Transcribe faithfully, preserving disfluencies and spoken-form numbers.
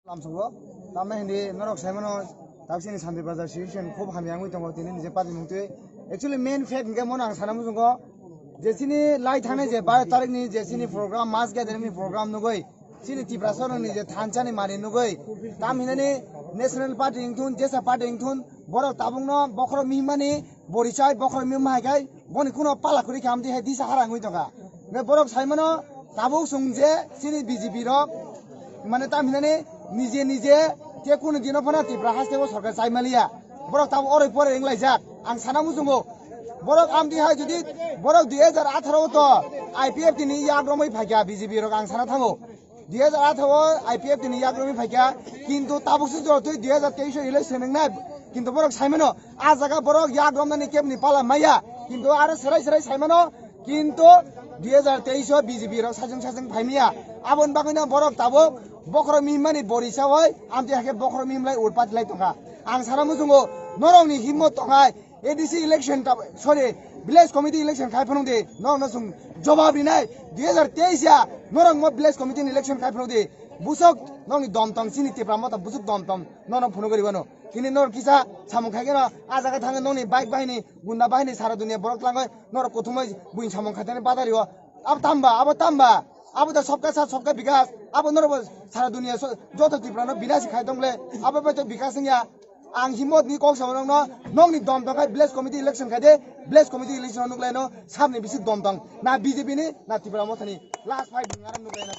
Tamsongo, tamna hindi norok saimano, taksini Santi Bazar situation khub hamya wngwi tongo tini nije party mungtwi. Actually, main fact hingke mono ang sana muchungo, je chini lai thangnai je baro tarikni je chini program, mass gathering ni program nugwi, chini Tiprasarokni je thansa ni mani nugwi, tam hinani National Party wngthun, jesa party wngthun, borok tabukno bokhorok mihimani, borichai bokhorok mihima hai khai, boni kuno pala khuri khe amtwi hai disa harang wngwi tongkha. Ne borok saimano tabuk chwng je chini B J P rok, mane tam hinani nije nije te kunu dino phano Tipra haste o sorkar chai maliya. Borok tabuk oroi poroi wnglaijak. Ang sana muchungo, borok amtwi hai jodi borok dui hajar atharo o to I P F T ni yak romwi phaikha B J P rok, ang sana thango. Dui hajar atharo o I P F T ni yak romwi phaikha, kintu tabuk se jotoi dui hajar teis o election wngnai, kintu borok saimano, a jaga borok yak romnani kebni pala maya, kintu aro serai serai saimano, kintu dui hajar teis o B J P rok sajwng sajwng phaimaya, aboni bagwino borok tabuk bokhorok mihimani boricha oi, amtwi hakhe bokhorok mihimlai utpati lai tongkha. Ang sana muchungo, norokni himmot tongnai, A D C election ta, sorry, village committee election khai phano de, no, no, sung jawab rinai, dui hajar teis ya, norok mo village committee ni election khai phano de, busok, nokni dom tong, chini Tipra motha busuk dom tong, no, no, phunuk gari bano. Kini nor kisa samung khai gano, a jaga thangwi nokni bike bahini, gunda bahini, sara dunia borok langoi, norok kuthumoi buini samung khai thani badari o. Abo tamba, abo tamba, abo da sabka saath sabka bikas, abo norok bo sara dunia so, joto Tipra no binasi khai tongle, abo bai to bikas wngya. Ang himot ni kok samo nokno, nokni dom tong khai village committee election khai de, village committee election nuklai no, sabni bisi dom tong. Na B J P ni, na Tipra Motha ni, last fight ni ngarang nuklai na.